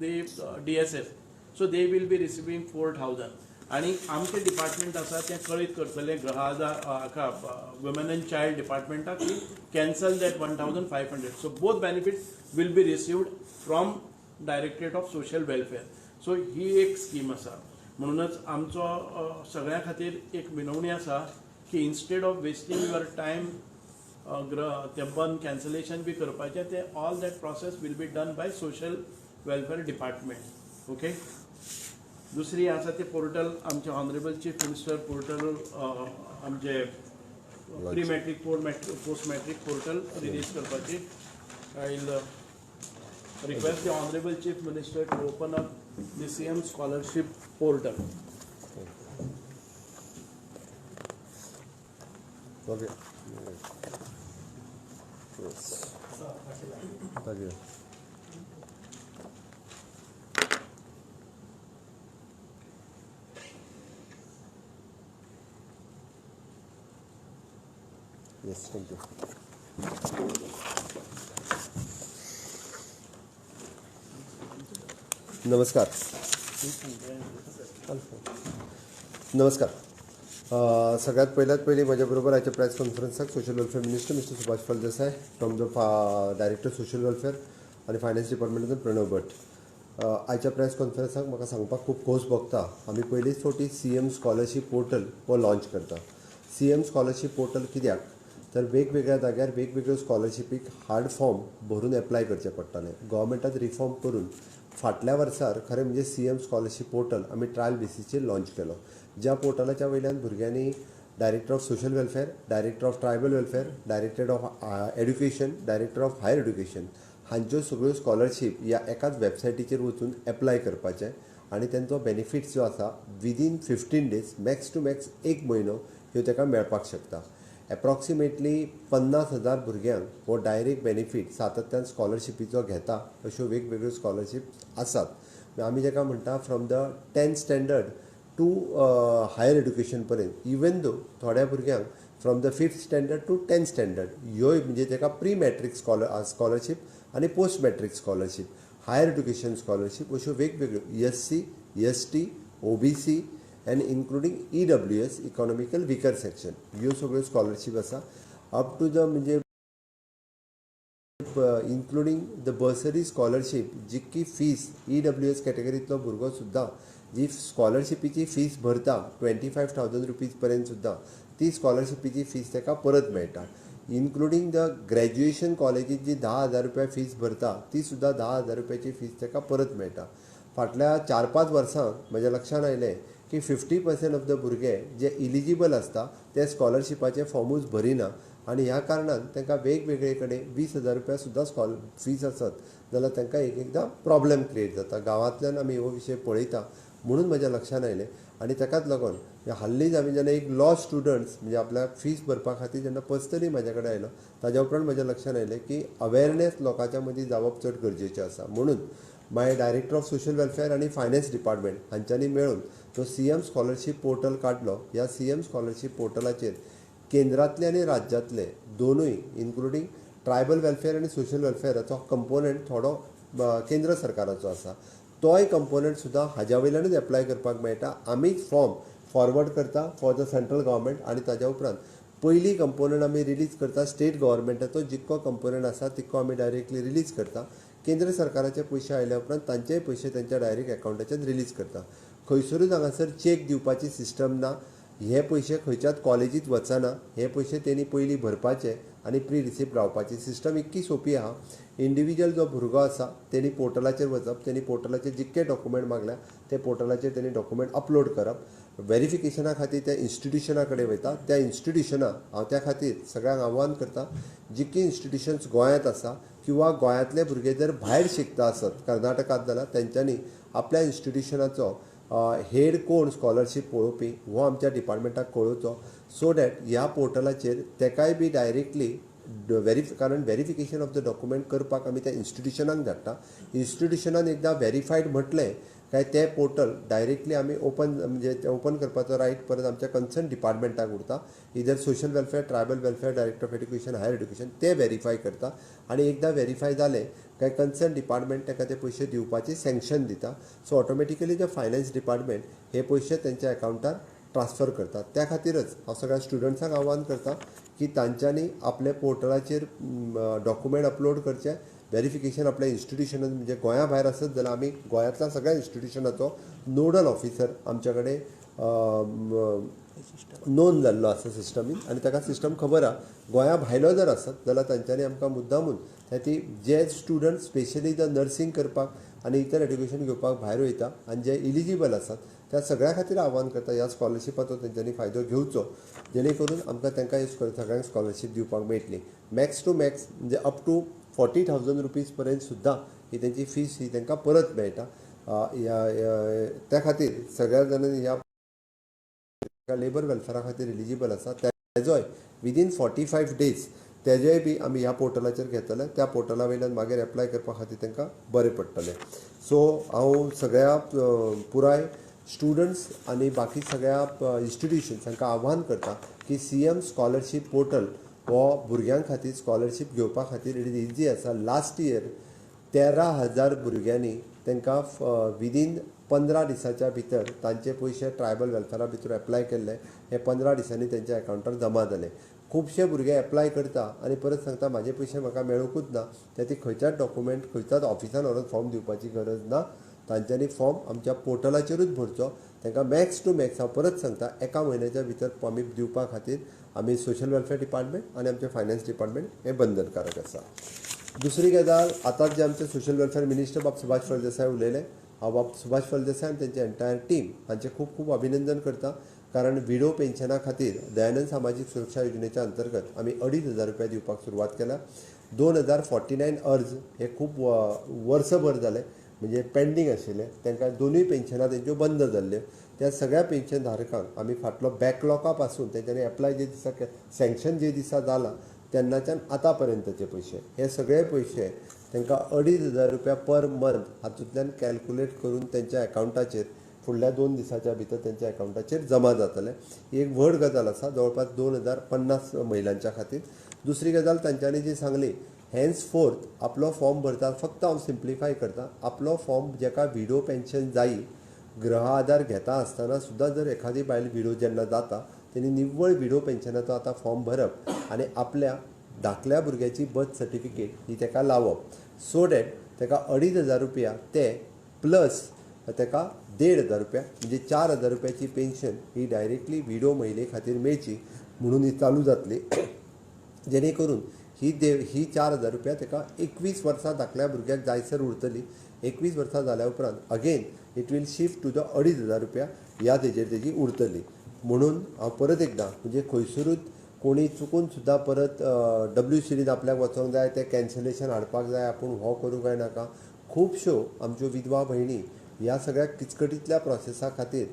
The DSS, so they will be receiving 4,000. आनी आमचें department आसा तें कळीत करतलें गृहाधार हाका वुमेन अँड चायल्ड डिपार्टमेंटाक की cancel that 1,500. So both benefits will be received from Directorate of Social Welfare. So ही एक स्कीम आसा. म्हणूनच आमचो सगळ्यां खातीर एक विनवणी आसा की instead of wasting your time ते बंद कॅन्सलेशन बी करपाचें, ते all that process will be done by Social Welfare Department, okay. दुसरी आसा ते पोर्टल, आमचे ऑनरेबल चीफ मिनिस्टर पोर्टल, आमचे pre matric, post matric portal release करपाची. I will request the Honorable Chief Minister to open up the CM Scholarship Portal. Okay. Yes. Thank you. Yes, thank you. नमस्कार. नमस्कार. सगळ्यात पयल्यात पयलीं म्हज्या बरोबर आयच्या press कॉन्फरन्साक Social Welfare Minister Mister Subhash Phaldesai, from the Director Social Welfare आनी finance डिपार्टमेंटांतल्यान Pranav भट. आयच्या press कॉन्फरन्साक म्हाका सांगपाक खूब खोस भोगता. आमी पयलीच फावटी सीएम स्कॉलरशीप पोर्टल हो लॉंच करता. सीएम स्कॉलरशीप पोर्टल कित्याक तर वेगवेगळ्या जाग्यार वेगवेगळ्यो स्कॉलरशिपीक हार्ड फॉर्म भरून एप्लाय करचें पडटालें. गव्हर्मेंटान रिफॉर्म करून फाटल्या वर्सार खरें म्हणजे सीएम स्कॉलरशीप पोर्टल आमी ट्रायल बेसीसचेर लॉंच केलो, ज्या पोर्टलाच्या वयल्यान भुरग्यांनी Director of Social Welfare, Director of Tribal Welfare, Director of Education, Director of Higher Education हांच्यो सगळ्यो स्कॉलरशीप ह्या एकाच वेबसायटीचेर वचून एप्लाय करपाचें आनी तेंचो बेनिफीट्स जो आसा within 15 days, max to max एक म्हयनो ह्यो ताका मेळपाक शकता. एप्रॉक्सिमेटली 50,000 भुरग्यांक हो डायरेक्ट बेनिफीट सातत्यान स्कॉलरशिपीचो घेता अश्यो वेगवेगळ्यो स्कॉलरशीप आसात. आमी जाका म्हणटा from the 10th standard to higher education पर्यंत, इवन दो थोड्या भुरग्यांक from the fifth standard to 10th standard ह्योय, म्हणजे ताका प्री मॅट्रीक स्कॉलरशीप आनी post matric scholarship, higher education scholarship अश्यो वेगवेगळ्यो SC, ST, OBC and including EWS, economical weaker section, ह्यो सगळ्यो स्कॉलरशीप आसा. अप टू the म्हणजे इन्क्लुडींग the bursary scholarship, जितकी फीस ईडब्ल्यूएस कॅटेगरींतलो भुरगो सुद्दां जी स्कॉलरशिपीची फीस भरता 25,000 रुपीज पर्यंत सुद्दां ती स्कॉलरशिपीची फीस ताका परत मेळटा. इन्क्लुडींग the graduation कॉलेजीत जी 10,000 रुपया फीस भरता ती सुद्दां 10,000 रुपयाची फीस ताका परत मेळटा. फाटल्या 4-5 वर्सांक म्हज्या लक्षांत आयलें की 50% ऑफ the भुरगे जे इलिजिबल आसता ते स्कॉलरशिपाचे फॉर्मूच भरिना आनी ह्या कारणान तांकां वेगवेगळे कडेन 20,000 रुपया सुद्दां स्कॉल फीस आसत जाल्यार तांकां एक एकदां प्रॉब्लेम क्रिएट जाता. गांवांतल्यान आमी हो विशय पळयता म्हणून म्हज्या लक्षांत आयलें आनी ताकाच लागून हाल्लीच हांवें जेन्ना एक लॉ स्टुडंट्स म्हणजे आपल्याक फीस भरपा खातीर जेन्ना पर्सनली म्हाज्या कडेन आयलो, ताज्या उपरांत म्हज्या लक्षांत आयलें की अवेरनेस लोकांच्या मदीं जावप चड गरजेचें आसा. म्हणून मागीर डायरेक्टर ऑफ सोशल वेलफेअर आनी फायनान्स डिपार्टमेंट हांच्यांनी मेळून तो सीएम स्कॉलरशीप पोर्टल काडलो. ह्या सीएम स्कॉलरशीप पोर्टलाचेर केंद्रांतले आनी राज्यांतले दोनूय, इन्क्लुडींग ट्रायबल वेलफेअर आनी सोशल वेलफेअराचो कंपोनंट थोडो केंद्र सरकाराचो आसा, तोय कंपोनंट सुद्दां हाज्या वयल्यानूच एप्लाय करपाक मेळटा. आमीच फॉर्म फॉरवर्ड करता फॉर the central government आनी ताज्या उपरांत पयली कंपोनंट आमी रिलीज करता. स्टेट गव्हर्मेंटाचो जितको कंपोनंट आसा तितको आमी डायरेक्टली रिलीज करता. केंद्र सरकाराचे पयशे आयल्या उपरांत तांचेय पयशे तेंच्या डायरेक्ट अकावंटाचेर रिलीज करता. खंयसरूच हांगासर चॅक दिवपाची सिस्टम ना. हे पयशे खंयच्याच कॉलेजीत वचना. हे पयशे तेणी पयलीं भरपाचे आनी प्री रिसिप्ट रावपाची. सिस्टम इतकी सोंपी आहा. इंडिविज्युअल जो भुरगो आसा तेणी पोर्टलाचेर वचप, तेणी पोर्टलाचेर जितके डॉक्युमेंट मागल्या ते पोर्टलाचेर तेणी डॉक्युमेंट अपलोड करप. वेरिफिकेशना खातीर त्या इन्स्टिट्युशना कडेन वयता. त्या इन्स्टिट्युशनां हांव त्या खातीर सगळ्यांक आव्हान करता, जितकी इन्स्टिट्युशन्स गोंयांत आसा किंवा गोंयांतले भुरगे जर भायर शिकता आसत कर्नाटकांत जाल्यार तेंच्यांनी आपल्या इन्स्टिट्युशनाचो हेड कोण स्कॉलरशीप पळोवपी हो आमच्या डिपार्टमेंटाक कळोवचो, सो that ह्या पोर्टलाचेर तेकाय बी डायरेक्टली कारण वेरिफिकेशन ऑफ the document करपाक आमी त्या इन्स्टिट्युशनाक धाडटा. इन्स्टिट्युशनान एकदां वेरीफायड म्हटलें काय ते पोर्टल डायरेक्टली आमी ओपन म्हणजे ओपन करपाचो रायट परत आमच्या कन्सर्न डिपार्टमेंटाक उरता. Either social welfare, tribal welfare, director of education, higher education ते वेरीफाय करता आनी एकदां वेरीफाय जालें काय कन्सर्न डिपार्टमेंट ताका ते पयशे दिवपाची सँक्शन दिता. So automatically the finance department हे पयशे तेंच्या अकावंटार ट्रान्सफर करतात. त्या खातीरच हांव सगळ्या स्टुडंट्सांक आव्हान करता की तांच्यांनी आपल्या पोर्टलाचेर डॉक्युमेंट अपलोड करचे, वेरिफिकेशन आपल्या इन्स्टिट्युशनान म्हणजे गोंया भायर आसत जाल्यार आमी गोंयांतल्या सगळ्या इन्स्टिट्युशनाचो नोडल ऑफिसर आमच्या कडेन नोंद जाल्लो आसा सिस्टमीन आनी ताका सिस्टम खबर आसा. गोंया भायलो जर आसत जाल्यार तांच्यांनी आमकां मुद्दामून ती जे स्टुडंट स्पेशली जर नर्सिंग करपाक आनी इतर एड्युकेशन घेवपाक भायर वयता आनी जे इलिजिबल आसात त्या सगळ्या खातीर आव्हान करता ह्या स्कॉलरशिपाचो तेंच्यांनी फायदो घेवचो, जेणे करून आमकां तांकां सगळ्यांक स्कॉलरशीप दिवपाक मेळटली. मॅक्स टू मॅक्स म्हणजे अप टू 40,000 रुपीज पर्यंत सुद्दां ही तेंची फीस ही तांकां परत मेळटा. त्या खातीर सगळ्या जाणांनी ह्या लेबर वेलफेरा खातीर एलिजिबल आसा तेजोय विदीन 45 डेज तेजेय बी आमी ह्या पोर्टलाचेर घेतले, त्या पोर्टला वयल्यान मागीर एप्लाय करपा खातीर तांकां बरें पडटलें. सो हांव सगळ्या पुराय स्टुडंट्स आनी बाकी सगळ्या इन्स्टिट्युशन्स हांकां आव्हान करता की CM scholarship portal हो भुरग्यां खातीर स्कॉलरशीप घेवपा खातीर it is easy आसा. लास्ट इयर 13,000 भुरग्यांनी तांकां विदीन 15 दिसाच्या भितर तांचे पयशे ट्रायबल वेलफेरा भितर एप्लाय केल्ले हे 15 दिसांनी तेंच्या अकावंटार जमा जाले. खुबशे भुरगे एप्लाय करता आनी परत सांगता म्हाजे पयशे म्हाका मेळुंकूच ना. त्या ती खंयच्याच डॉक्युमेंट खंयच्याच ऑफिसान व्हरून फॉर्म दिवपाची गरज ना, तांच्यांनी फॉर्म आमच्या पोर्टलाचेरूच भरचो. तांकां मॅक्स टू मॅक्स हांव परत सांगता एका म्हयन्याच्या भितर आमी दिवपा खातीर आमी सोशल वेलफेअर डिपार्टमेंट आनी आमचें फायनान्स डिपार्टमेंट हें बंधनकारक आसा. दुसरी गजाल, आतांच जे आमचे सोशल वेलफेअर मिनिस्टर बाब सुभाष फळदेसाय उलयले, हांव बाब सुभाष फळदेसाय आनी तेंचे एंटायर टीम हांचें खूब खूब अभिनंदन करता, कारण विडो पेन्शना खातीर दयानंद सामाजीक सुरक्षा योजनेच्या अंतर्गत आमी 2,500 रुपया दिवपाक सुरवात केल्या. 2,049 अर्ज हे खूब वर्सभर जाले म्हणजे पेंडींग आशिल्ले, तांकां दोनूय पेन्शनां तेंच्यो बंद जाल्ल्यो. त्या सगळ्या पेन्शन धारकांक आमी फाटलो बॅकलॉका पासून तेंच्यांनी एप्लाय जे दिसा सँक्शन जे दिसा जाला तेन्नाच्यान आतां पर्यंतचे पयशे हे सगळे पयशे तांकां 2,500 रुपया पर मंथ हातूंतल्यान कॅल्कुलेट करून तेंच्या अकावंटाचेर फुडल्या 2 दिसाच्या भितर तेंच्या अकावंटाचेर जमा जातले. ही एक व्हड गजाल आसा जवळपास 2,050 महिलांच्या खातीर. दुसरी गजाल तांच्यांनी जी सांगली हेन्स फोर्थ आपलो फॉर्म भरता, फक्त हांव सिम्प्लिफाय करता, आपलो फॉर्म जेका विडो पेन्शन जायी गृह आधार घेता आसतना सुद्दां जर एखादी बायल विडो जेन्ना जाता तेणी निव्वळ विडो पेन्शनाचो आतां फॉर्म भरप आनी आपल्या धाकल्या भुरग्याची बर्थ सर्टिफिकेट ही ताका लावप, सो that ताका 2,500 रुपया ते प्लस ताका 1,500 रुपया म्हणजे 4,000 रुपयाची पेन्शन ही डायरेक्टली विडो महिले खातीर मेळची म्हणून ही चालू जातली, जेणे करून ही 4,000 रुपया ताका 21 वर्सां धाकल्या भुरग्याक जायसर उरतली. 21 वर्सां जाल्या उपरांत again it will shift to the 2,500 रुपया ह्या तेजेर तेजी उरतली. म्हणून हांव परत एकदां म्हणजे खंयसरूच कोणी चुकून सुद्दां परत WCDन आपल्याक वचोंक जाय, तें कॅन्सलेशन हाडपाक जाय, आपूण हो करूं काय नाका, खुबश्यो आमच्यो विधवा भयणी ह्या सगळ्या किचकटींतल्या प्रोसेसा खातीर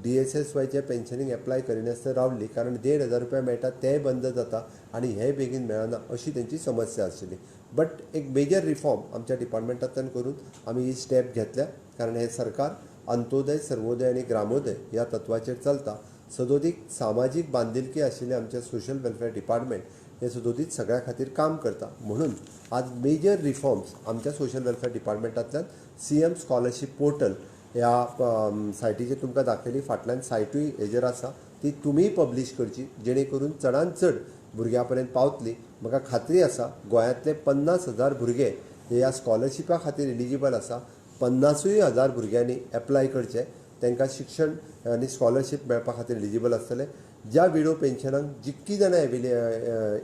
DSSYचे पेन्शनीक एप्लाय करिनासतना रावली, कारण 1,500 रुपया मेळटा तेय बंद जाता आनी हेय बेगीन मेळना अशी तेंची समस्या आशिल्ली. बट एक मेजर रिफॉर्म आमच्या डिपार्टमेंटांतल्यान करून आमी ही स्टेप घेतल्या, कारण हें सरकार अंत्योदय, सर्वोदय आनी ग्रामोदय ह्या तत्वाचेर चलता. सदोदीत सामाजीक बांदिलकी आशिल्लें आमचें सोशल वेलफेअर डिपार्टमेंट हें सदोदीत सगळ्या खातीर काम करता. म्हणून आज मेजर रिफॉर्म्स आमच्या सोशल वेलफेअर डिपार्टमेंटांतल्यान CM scholarship portal ह्या सायटीचेर तुमकां दाखयली, फाटल्यान सायटूय हेजेर आसा, ती तुमीय पब्लीश करची जेणे करून चडान चड भुरग्यां पर्यंत पावतली. म्हाका खात्री आसा गोंयांतले 50,000 भुरगे हे ह्या स्कॉलरशिपा खातीर एलिजिबल आसा. 50,000 भुरग्यांनी एप्लाय करचें, तांकां शिक्षण आनी स्कॉलरशीप मेळपा खातीर एलिजिबल आसतले. ज्या विडो पेन्शनाक जितकीं जाणां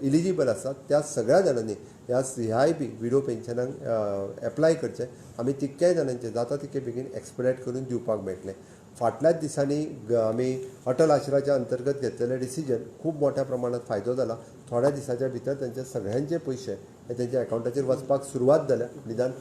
इलिजिबल आसात त्या सगळ्या जाणांनी ह्याय बी विडो पेन्शनाक एप्लाय करचें. आमी तितक्याय जाणांचें जाता तितके बेगीन एक्सपिडायट करून दिवपाक मेळटलें. फाटल्याच दिसांनी आमी अटल आश्राच्या अंतर्गत घेतलेले डिसिजन खूब मोठ्या प्रमाणात फायदो जाला. थोड्या दिसाच्या भितर तांचे सगळ्यांचे पयशे हे तेंच्या अकावंटाचेर वचपाक सुरवात जाल्या. निदान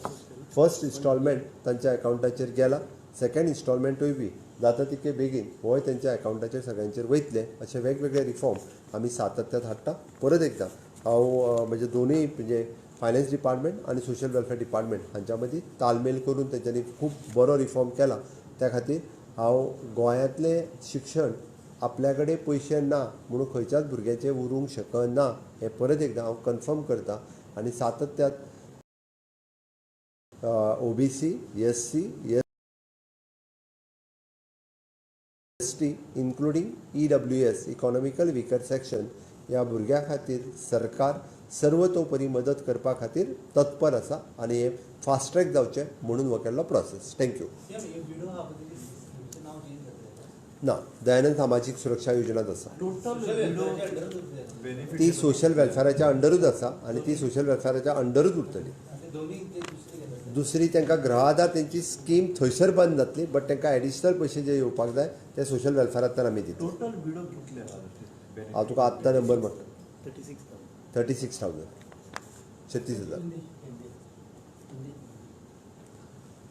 फर्स्ट इन्स्टॉलमेंट तांच्या अकावंटाचेर गेला, सेकंड इन्स्टॉलमेंटूय बी जाता तितके बेगीन होय तेंच्या अकावंटाचेर सगळ्यांचेर वयतले. अशे वेगवेगळे रिफॉर्म आमी सातत्यात हाडटा. परत एकदां हांव म्हणजे दोनूय म्हणजे फायनान्स डिपार्टमेंट आनी सोशल वेलफेअर डिपार्टमेंट हांच्या मदीं तालमेल करून तेंच्यांनी खूब बरो रिफॉर्म केला. त्या खातीर हांव गोंयांतलें शिक्षण आपल्या कडेन पयशे ना म्हणून खंयच्याच भुरग्याचें उरूंक शकना हें परत एकदां हांव कन्फर्म करता. आनी सातत्यात OBC, SC, ST including EWS economical weaker section ह्या भुरग्यां खातीर सरकार सर्वतोपरी मदत करपा खातीर तत्पर आसा आनी हें फास्ट ट्रॅक जावचें म्हणून हो केल्लो प्रोसेस. Thank you. ना, दयानंद सामाजीक सुरक्षा योजनाच आसा ती, सोशल वेलफेराच्या अंडरूच आसा आनी ती सोशल वेलफेराच्या अंडरूच उरतली. दुसरी तांकां गृह आधार तेंची स्कीम थंयसर बंद जातली, बट तांकां एडिशनल पयशे जे येवपाक जाय ते सोशल वेलफेरांतल्यान आमी दितले. हांव तुका आत्तां नंबर म्हणटा, 36,000, 36,000.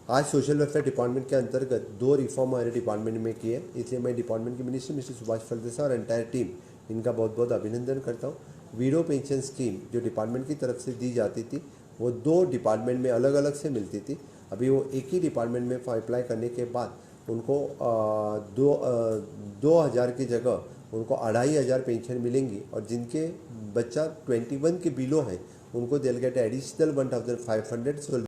आज सोशल वेलफेयर डिपार्टमेंट के अंतर्गत 2 रिफॉर्म हमारे डिपार्टमेंट में किए, इसलिए मैं डिपार्टमेंट के मिनिस्टर मिस्टर सुभाष फलदेसाई और एंटायर टीम इनका बहुत बहुत अभिनंदन करता हूँ. विडो पेंशन स्कीम जो डिपार्टमेंट की तरफ से दी जाती थी वो 2 डिपार्टमेंट में अलग अलग से मिलती थी, अभी वो एक ही डिपार्टमेंट में अप्लाई करने के बाद उनको 2,000 की जगह उनको 2,500 पेंशन मिलेंगी और जिनके बच्चा 21 के बिलो है उनको they'll get additional 1,500, so